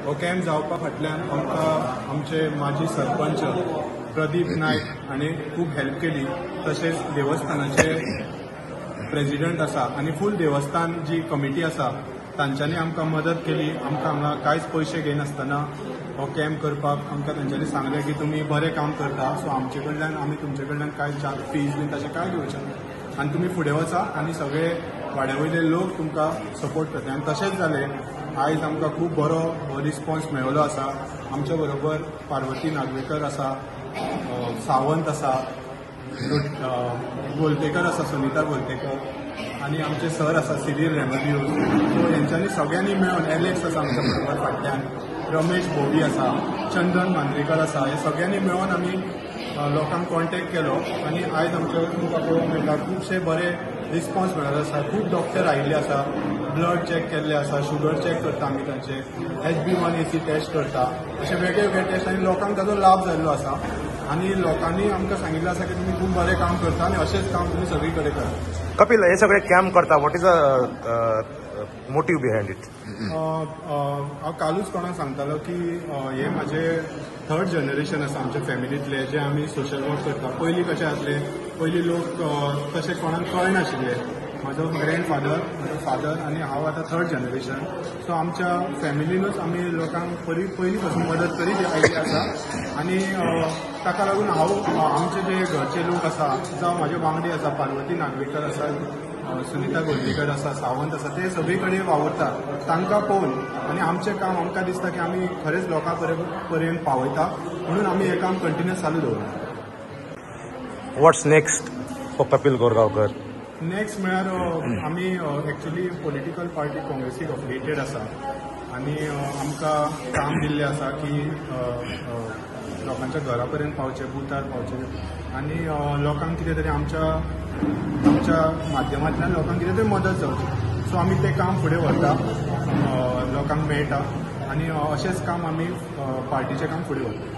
हो कॅम्प जावपा फाटल्यान आमकां आमचे माजी सरपंच प्रदीप नायक हांणी खूब हेल्प केली. तशेंच देवस्थानाचे प्रेजिडंट आसा आनी फूल देवस्थान जी कमिटी आसा तांच्यांनी आमकां मदत केली. आमकां हांगा कांयच पयशे घेनासतना हो कॅम्प करपाक आमकां तांच्यांनी सांगलें की तुमी बरें काम करता, सो आमचे कडल्यान आमी तुमचे कडल्यान कांय चार्ज फीज बीन तशें कांय घेवचें ना आनी तुमी फुडें वचा आनी सगळे वाड्या वयले लोक तुमकां सपोर्ट करता. आनी तशेंच जालें, आयज आमकां खूब बरो रिस्पॉन्स मेळिल्लो आसा. आमच्या बरोबर पार्वती नागवेकर आसा, सावंत आसा, गोलतेकर आसा, सुनीता गोलतेकर आनी आमचे सर आसा सिरील रेमदियो. सो हेंच्यांनी सगळ्यांनी मेळून एलेक्स आसा आमच्या बरोबर फाटल्यान, रमेश भोवी आसा, चंदन मांद्रेकर आसा, हे सगळ्यांनी मेळून आमी लोकांक कॉन्टेक्ट केलो आनी आयज आमच्या तुमकां पळोवंक मेळटा खुबशे बरे रिस्पॉन्स मेळिल्ले आसा. खूब डॉक्टर आयिल्ले आसा, ब्लड चॅक केल्ले आसा, शुगर चॅक करता आमी, तांचे HbA1c test करता, अशे वेगळे वेगळे टेस्ट आनी लोकांक ताजो लाभ जाल्लो आसा. आनी लोकांनी आमकां सांगिल्लें आसा की तुमी खूब बरें काम करता आनी अशेंच काम तुमी सगळी कडेन करा. कपिल, हे सगळे कॅम्प करता, what is the motive behind it? हांव कालूच कोणाक सांगतालो की हे म्हाजे थर्ड जनरेशन आसा आमच्या फॅमिलींतले जे आमी सोशल वर्क करता. पयलीं कशें आसलें, पयलीं लोक तशें कोणाक कळनाशिल्ले. म्हाजो ग्रँडफादर, म्हजो फादर आनी हांव आतां थर्ड जनरेशन. सो आमच्या फॅमिलीनूच आमी लोकांक पयलीं पासून मदत करीत आयिल्ली आसा आनी ताका लागून हांव आमचे जे घरचे लोक आसा जावं म्हाजे वांगडी आसा, पार्वती नागवेकर आसा, सुनीता गोलवेकर आसा, सावंत आसा, ते सगळी कडेन वावुरता. तांकां पळोवन आनी आमचें काम आमकां दिसता की आमी खरेंच लोकां पर्यंत पावयता, म्हणून आमी हें काम कंटिन्युअस चालू दवरता. What's next for Kapil Korgaonkar? Next म्हळ्यार आमी एक्चुअली पॉलिटिकल पार्टी काँग्रेसीक अफिलिएटेड आसा आनी आमकां काम दिल्लें आसा की लोकांच्या घरा पर्यंत पावचें, बुथार पावचें आनी लोकांक कितें तरी आमच्या आमच्या माध्यमांतल्यान लोकांक कितें तरी मदत जावची. सो आमी तें काम फुडें व्हरता, लोकांक मेळटा आनी अशेंच काम आमी पार्टीचें काम फुडें व्हरता.